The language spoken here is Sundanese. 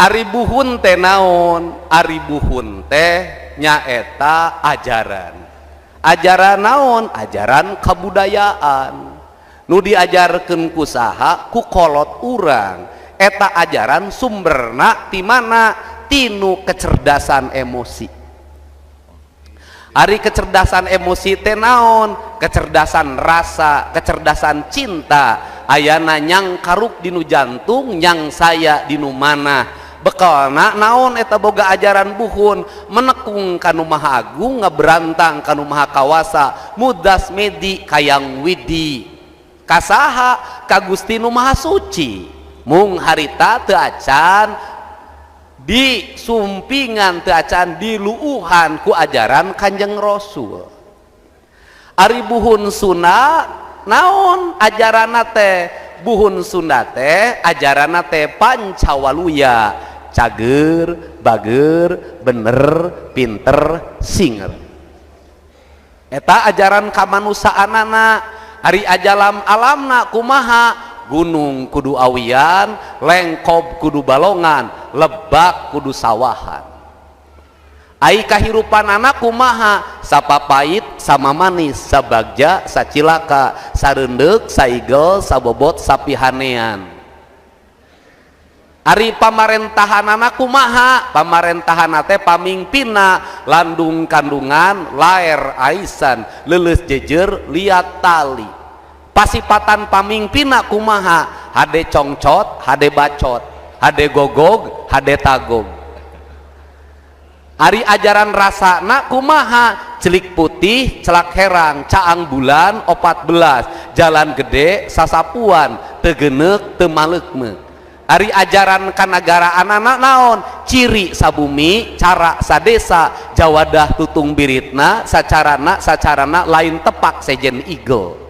Ari buhun teh naon? Ari buhun teh nyaeta ajaran. Ajaran naon? Ajaran kabudayaan. Nu diajarkeun ku saha? Ku kolot urang. Eta ajaran sumberna ti mana? Tinu kecerdasan emosi. Ari kecerdasan emosi teh naon? Kecerdasan rasa, kecerdasan cinta. Ayana nyang karuk dinu jantung, nyang saya dinu mana. Bekalna naon eta boga ajaran buhun, menekung kanu maha agung, ngaberantang kanu maha kawasa, mudas medi kayang widi. Kasaha? Ka Gusti nu Maha Suci. Mung harita teu acan di sumpingan, teu acan diluuhan ku ajaran Kanjeng Rasul. Ari buhun Sunda naon ajaranna teh? Buhun Sunda teh ajaranna teh pancawaluya, cager, bager, bener, pinter, singer. Eta ajaran kamanusaanana. Ari ajaran alamna kumaha? Gunung kudu awian, lengkob kudu balongan, lebak kudu sawahan. Ai kahirupan anak kumaha? Sapapait sama manis, sabagja sacilaka, sareundek saigel, sabobot sapihanean. Ari pamarentahan anak kumaha? Pamarentahan teh pamingpina landung kandungan, laer aisan, leuleus jejer liat tali. Pasipatan pamingpina kumaha? Hade congcot, hade bacot, hade gogog, hade tagog. Ari ajaran rasana kumaha? Celik putih, celak herang, caang bulan 14, jalan gede sasapuan, tegenek temalekme. Ari ajaran kanagaraan anak naon? Ciri sabumi, cara sadesa, jawadah tutung biritna, sacarana sacarana lain tepak sejen igel.